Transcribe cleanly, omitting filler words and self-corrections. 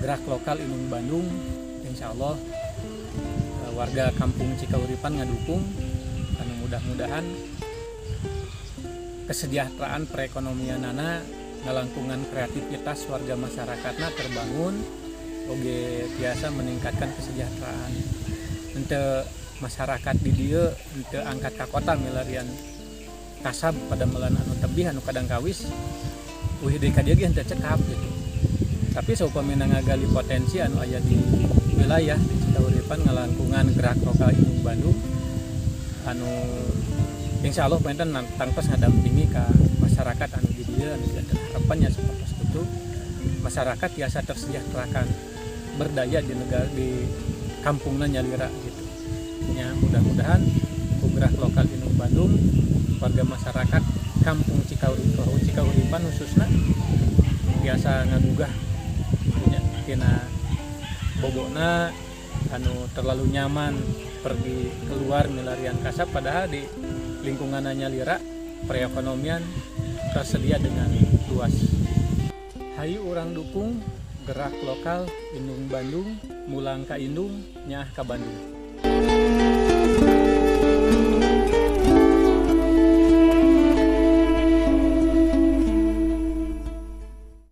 Gerak Lokal Indung Bandung. Insya Allah warga Kampung Cikahuripan ngadukung, anu mudah-mudahan kesejahteraan perekonomianana ngalangkungan kreativitas warga masyarakatna terbangun, oge tiasa meningkatkan kesejahteraan untuk masyarakat di dieu, untuk angkat ka kota milarian kasab padamelan anu tebih, anu kadang kawis uih deui ka dieu ge henteu cekap gitu. Tapi saupamina ngagali potensi anu aya di wilayah di Cikahuripan ngalangkungan Gerak Lokal Indung Bandung, anu insya Allah panginten tangtos ngadampingi ka masyarakat anu di dieu, anu janten harapannya seperti itu, masyarakat tiasa tersejahterakan, berdaya di negara, di kampungna nyalira gitu ya. Mudah-mudahan ku Gerak Lokal Indung Bandung, warga masyarakat Kampung Cikahuripan, Cikahuripan khususnya, biasa ngagugah punya tina bobona anu terlalu nyaman pergi keluar milarian kasab, padahal di lingkungan nyalira perekonomian tersedia dengan luas. Hayu urang dukung Gerak Lokal Indung Bandung, mulang ka indung, nyaah ka Bandung.